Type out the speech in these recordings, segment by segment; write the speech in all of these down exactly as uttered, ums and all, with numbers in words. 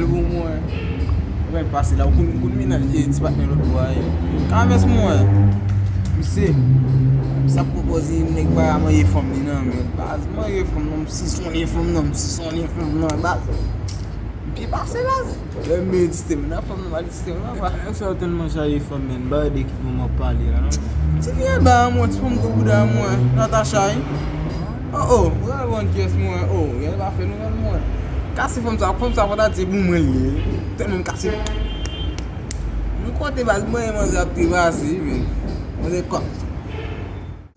Pou mwen. Mwen pase la, ou konn, konn mennaj e ti patnè lòt bò a. Kavès mwen. Misye, sa pwopoze nèg pa manje fanm li nan, men baz, manje fanm nan, m si sonnen fanm nan, m si sonnen fanm nan, baz. M byen pase, baz. Lè m medite, men nan fanm nan, pa medite, men nan, baz. Nèg sa yo tèlman chaje fanm, men, ba de ki fanm w ap pale a, non? Ti fi anba a mwen, ti fanm gwo bouda a mwen, Natacha, wi. Oh, oh, mwen al vann kyès mwen, oh, gen pa fè nou vann mwen. Kase fanm sa, fanm sa fò ta di pou mwen li ye. Tèlman m kase. Nou kote baz mwen, manzè ap trepase, wi, men. Manzè kòk.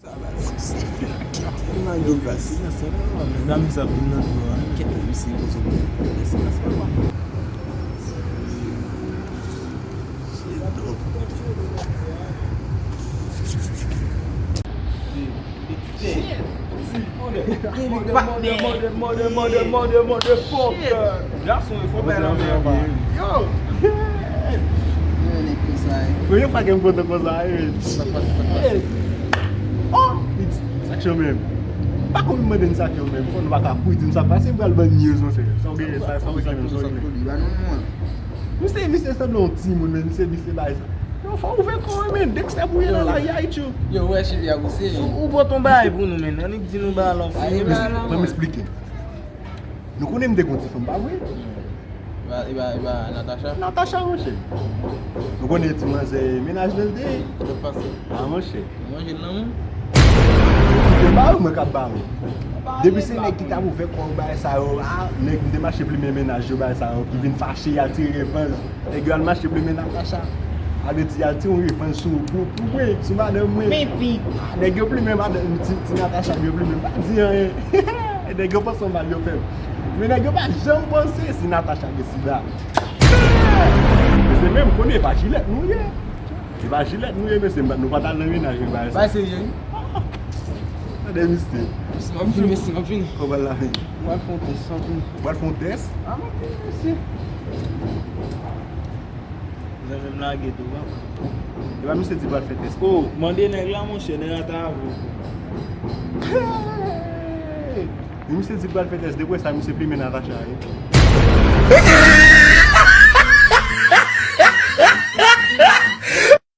Sa baz, se fi la ki ap fè nan yo baz. Mezanmi, sa vin nan dlo a. Kèt, misye poze mwen. Mesye, mesye, papa. Gason e fò bay nan men an. Yo! Premye fwa ke m kontan konsa, wi. Sa k pase, sa k pase? Oh! Li di, sa k chanmen? Pa konn mande m sa k chanmen. Fò nou pa ka kouri di m sa k pase, m pral ban n news, monchè. Sa w gen, sa, sa w gen, sa w gen. Misye, misye sanble yon timoun, men misye, misye bay sa. Yo, fò w ouvè kò w, men. Dexter pou ye nan lari a, itchou. Yo, wè, chili a pouse. Ou, ou pote yon bagay pou nou, men. Annik di nou bagay la, w fini. Ban m esplike. Nou konnen m te gon ti fanm, pa vre? E pa, e pa, e pa Natacha? Natacha, monchè. Nou konnen ti manzè mennaj li te ye. Sa k pase? Ah, monchè. Manje l nan men. Kite m ba ou, mwen k ap ba ou. Depi se nèg ki t ap ouvè kò yo bay sa yo, ah, nèg m te mache plimen mennaj yo bay sa yo, ki vin fache, y al tire revanj. Nèg yo al mache plimen Natacha. A vle di, y al tire yon revanj sou, pou, pou mwen, sou madanm mwen. Men pi. Ah, nèg yo plimen madanm, ti, ti Natacha, yo plimen, pa di anyen. Nèg yo panse yon mal yo fè m. Men nèg yo pa janm panse si Natacha gen sida. Mesye, men m konnen e pa jilèt nou ye. E pa jilèt nou ye, mesye, nou pa t al nan mennaj yo bay sa. Bay serye, wi. Tande misye. Mesye, m ap vini, mesye, m ap vini. Ou pral la vini. M pral fè yon tès, m ap vini. Ou pral fè yon tès? Ah, m ap vini, mesye. Zanmi m lage tou, papa. E pa misye di pral fè tès. Oh, mande nèg la, monchè, nèg la ta avè w. Hey! Men misye di pral fè tès, depi sa misye plimen Natacha, wi.